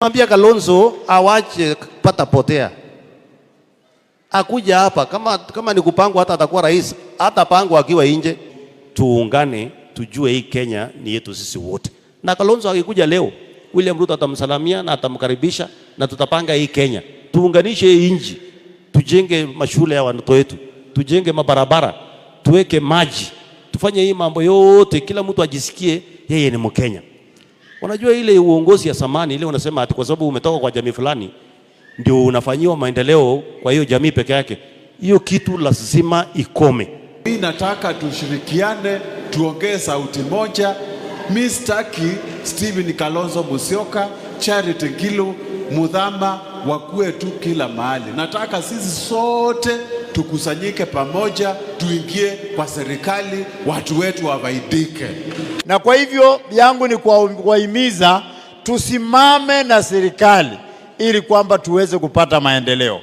Mwambia Kalonzo awache pata potea, akuja hapa kama ni kupangwa, hata atakuwa rais, hata pangwa akiwa nje. Tuungane, tujue hii Kenya ni yetu sisi wote. Na Kalonzo akikuja leo, William Ruto atamsalamia na atamkaribisha, na tutapanga hii Kenya, tuunganishe hii nchi, tujenge mashule ya watoto wetu, tujenge mabarabara, tuweke maji, tufanye hii mambo yote, kila mtu ajisikie yeye ni Mkenya. Unajua ile uongozi ya zamani ile unasema ati kwa sababu umetoka kwa jamii fulani ndio unafanyiwa maendeleo kwa hiyo jamii peke yake. Hiyo kitu lazima ikome. Mi nataka tushirikiane, tuongee sauti moja. Mi sitaki Stephen Kalonzo Musyoka, Charity Ngilu, Muthama wakuwe tu kila mahali. Nataka sisi sote tukusanyike pamoja, tuingie kwa serikali, watu wetu wafaidike. Na kwa hivyo yangu ni kuwahimiza tusimame na serikali ili kwamba tuweze kupata maendeleo.